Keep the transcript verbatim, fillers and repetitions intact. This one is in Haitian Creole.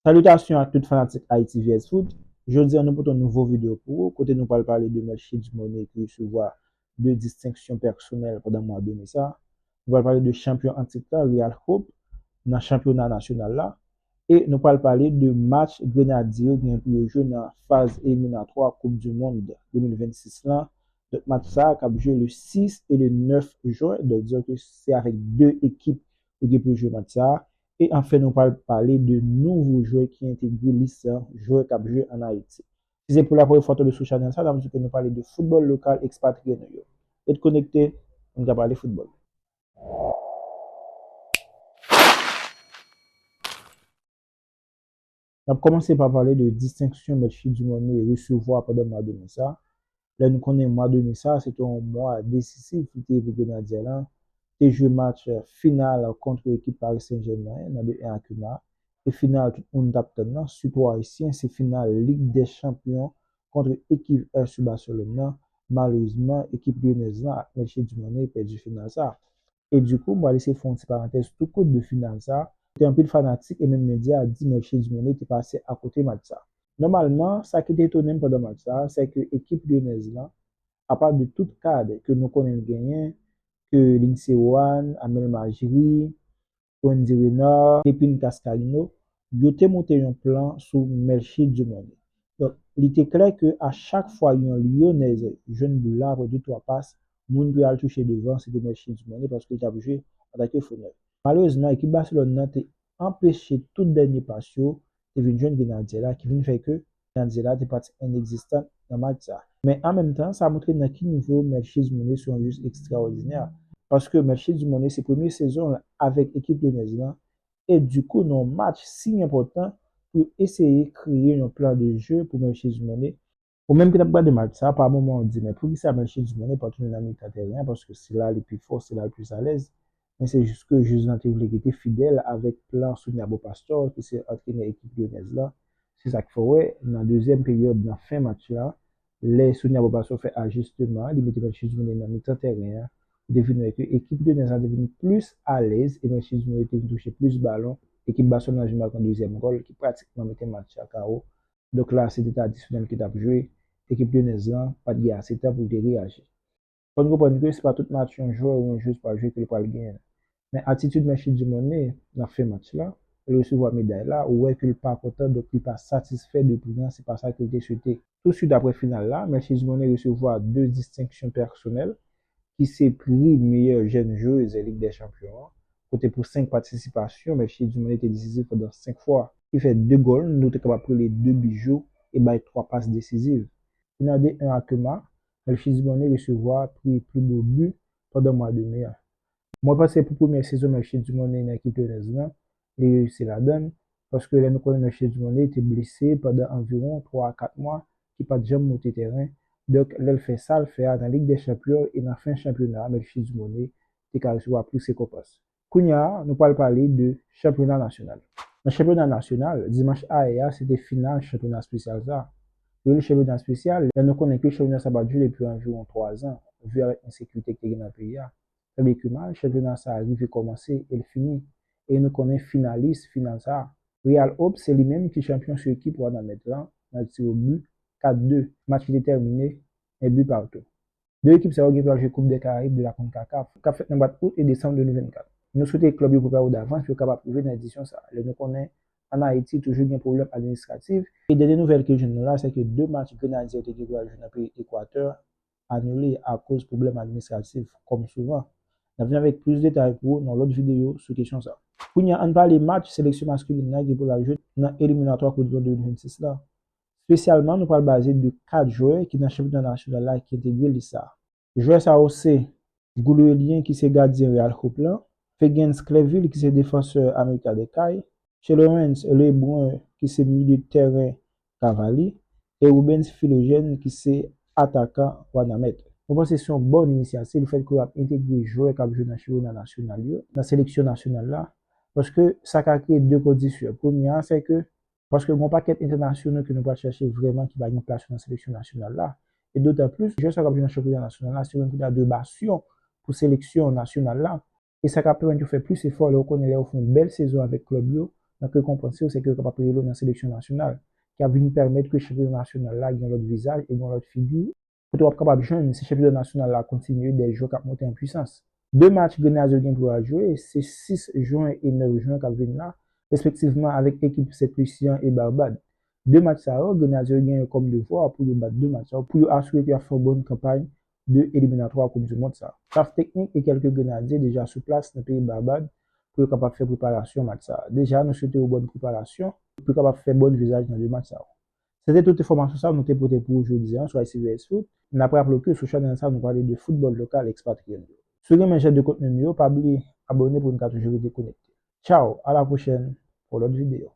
Salitasyon ak tout fanatik Haïti V S Foot. Jodi a, nou pote yon nouvo videyo pou ou, kote nou pral pale de Melchie Dumornay ki resevwa de distenksyon pèsonèl pandan mwa de me sa. Nou pral pale de chanpyon an tit la, Real Hope, nan chanpyona nasyonal la. E nou pral pale de match Grenadye yo gen pou yo jwe nan faz eliminatwa Koup di Mond de mil vennsis lan. Donk, match sa a k ap jwe le sis e le nèf jen. Donk, dizon ke se avèk de ekip yo gen pou yo jwe match sa a. E anfen, nou pral pale de nouvo jwè ki entegre lis jwè k ap jwe ann Ayiti. Si se pou la premye fwa w tonbe sou chanèl sa, n ap di ke nou pale de foutbòl lokal ekspatriye nou yo. Ret konekte, nou ka pale foutbòl. N ap kòmanse pa pale de distenksyon Melchie Dumornay resevwa pandan mwa de me sa. Lè nou konnen mwa de me sa, se te yon mwa desisif li te ye pou Grenadye la. Te jwe match final kont ekip Paris Saint-Germain nan de en ak Akema. E final tout moun t ap tann nan, sitou Ayisyen, se final Lig dè Chanpyon kont ekip F C Barcelone nan. Malerezman, ekip Lyonèz lan ak Melchie Dumornay pèdi final sa. E dikou, m pral eseye fè yon ti parantèz tou kout de final sa. Te anpil fanatik e menm medya di Melchie Dumornay te pase akote match sa. Nòmalman, sa ki te etone m pandan match sa, se ke ekip Lyonèz lan, apa de tout kad ke nou konnen l genyen, ke Lindsey One, Amel Majri, Wendy Renard, Pépin Cascarino, yo te monte yon plan sou Melchie Dumornay. Donk, li te klè ke a chak fwa yon Lyonèz jwenn boul la, apre de twa pas, moun pou al touche devan, se te Melchie Dumornay paske li t ap jwe antanke fo nèf. Malerezman, ekip Barcelone nan te anpeche tout dènye pas yo te vin jwenn Grenadye la, ki vin fè ke Grenadye la te pratikman inegzistan nan match sa. Men an menm tan, sa montre nan ki nivo Melchie Dumornay se yon jwè ekstraòdinè. Paske Melchie Dumornay se premye sezon l avèk ekip Lyonèz lan, e dikou, nan yon match si enpòtan, pou eseye kreye yon plan de jeu pou Melchie Dumornay. Ou menm ki t ap gade match sa, pa moman w di, men poukisa Melchie Dumornay pa tounen nan mitan teren an, paske se la li pi fò, se la li plis alèz. Men se jis ke jij lan te vle rete fidèl avèk plan Sonia Beaupastor, ki se antrenè ekip Lyonèz lan. Se sa k fè w wè, nan dezyèm peryòd, nan fen match la, lè Sonia Beaupastor fè ajisteman, li mete Melchie Dumornay nan mitan teren an, ou te vin wè ke ekip Lyonèz lan te vin plis alèz e Melchie Dumornay te vin touche plis balon. Ekip Barcelone lan vin make yon dezyèm gòl ki pratikman mete match la kawo. Donk la, se te tradisyonèl ki t ap jwe. Ekip Lyonèz lan pa t gen ase tan pou l te reyaji. Fò n konprann ke se pa tout match yon jwè ou yon jwèz pral jwe ke l pral genyen. Men atitid Melchie Dumornay nan fen match la, lè l resevwa meday la, ou wè ke l pa kontan, donk li pa satisfè de pri an, se pa sa ke l te swete. Touswit apre final la, Melchie Dumornay resevwa de distenksyon pèsonèl, ki se pri meyè jèn jwèz Lig dè Chanpyon an, kote pou senk patisipasyon, Melchie Dumornay te desizif pandan senk fwa. Li fè de gòl, nou te kapab rele de bijou, e bay twa pas desizif. Final de en ak Akema, Melchie Dumornay resevwa pri pli bo bi pandan mwa de me a. Mwen panse pou premyè sezon Melchie Dumornay nan ekip Lyonèz lan, li reyisi ladan l, paske lè nou konnen Melchie Dumornay te blese pandan anviwon twa a kat mwa, ki pa t janm moute teren. Donk, lè l fè sa l fè a nan Lig dè Chanpyon e nan fen chanpyona a, Melchie Dumornay te ka resevwa plis rekonpans. Kounye a, nou pral pale de chanpyona nasyonal. Nan chanpyona nasyonal, dimanch ayè a, se te final chanpyona espesyal sa. Yo rele chanpyona espesyal, lè nou konnen ke chanpyona sa pa t jwe depi anviwon twa zan, vi avèk ensekirite ki te gen nan peyi a. Tanbyen ke mal, chanpyona sa a rive kòmanse e l fini. E nou konnen finalis final sa a. Real Hope, se li menm ki chanpyon sou ekip Wanament lan, nan tiro bi, kat de. Match ki te tèmine, en but partout. De ekip sa yo gen pou y al jwe Coupe des Caraïbes de la CONCACAF, k ap fèt nan mwa out e desanm de mil vennkat. Nou swete klèb yo prepare yo davans pou yo kapab rive nan edisyon sa a. Lè nou konnen, ann Ayiti, toujou gen pwoblèm administratif. E dènye nouvèl ke jwenn nou la, se ke de match Grenadye yo te gen pou y al jwe nan peyi Ekwatè, anile akoz pwoblèm administratif, kòm souvan. N ap vin avèk plis detay pou ou nan lòt videyo sou kesyon sa. Kounye a, ann pale match seleksyon maskilin nan gen pou l al jwe nan eliminatwa Koup di Mond de mil vennsis la. Espesyalman, nou pral baze de kat jwè ki nan chanpyona nasyonal la ki entegre lis sa a. Jwè sa yo se Goulrelien ki se gadyen Real Hope lan, Fegens Clerville ki se defansè América de Cali, Chelorens Lebrun ki se milye tèren Cavalli, e Rubens Philogène ki se atakan Wanament. Mwen panse se yon bòn inisyativ, lefèt ke yo ap entegre jwè k ap jwe nan chanpyona nasyonal yo, nan seleksyon nasyonal la, paske sa ka kreye de kondisyon. Premye a, se ke, paske gen yon pakèt entènasyonal ke nou pral chèche vrèman ki pa gen plas yo nan seleksyon nasyonal la, e dotan plis, jwè sa yo k ap jwe nan chanpyona nasyonal la, se yo menm ki ta dwe basyon pou seleksyon nasyonal la. E sa ka pèmèt yo fè plis efò lè yo konnen lè yo fè yon bèl sezon avèk klèb yo, Donk rekonpans yo, se ke yo kapab rele w nan seleksyon nasyonal, ki ap vin pèmèt ke chanpyona nasyonal la gen yon lòt vizaj e gen yon lòt figi, kote w ap kapab jwenn, si chanpyona nasyonal la kontinye, de jwè k ap monte an pwisans. De match Grenadye yo gen pou yo al jwe, se sis jen e nèf jen k ap vin la, respektivman avèk ekip Sent Lisyan e Barbad. De match sa yo, Grenadye yo genyen kòm devwa pou yo bat de match sa yo, pou yo asire ke y ap fè yon bòn kanpay de eliminatwa Koup di Mond sa. Staff teknik e kèlke Grenadye deja sou plas nan peyi Barbad pou yo kapab fè preparasyon match sa. Deja, nou swete yo bòn preparasyon pou yo kapab fè bòn vizaj nan de match sa yo. Se te tout enfòmasyon sa nou te pote pou ou jodi a sou I C V S Foot. N ap raple w ke sou chanèl sa nou pale de foutbòl lokal ekspatriyèl yo. Si w renmen jan de kontni nou yo, pa bliye abòne pou n ka toujou rete konekte. Tchaw, a la pwochèn pou lòt videyo.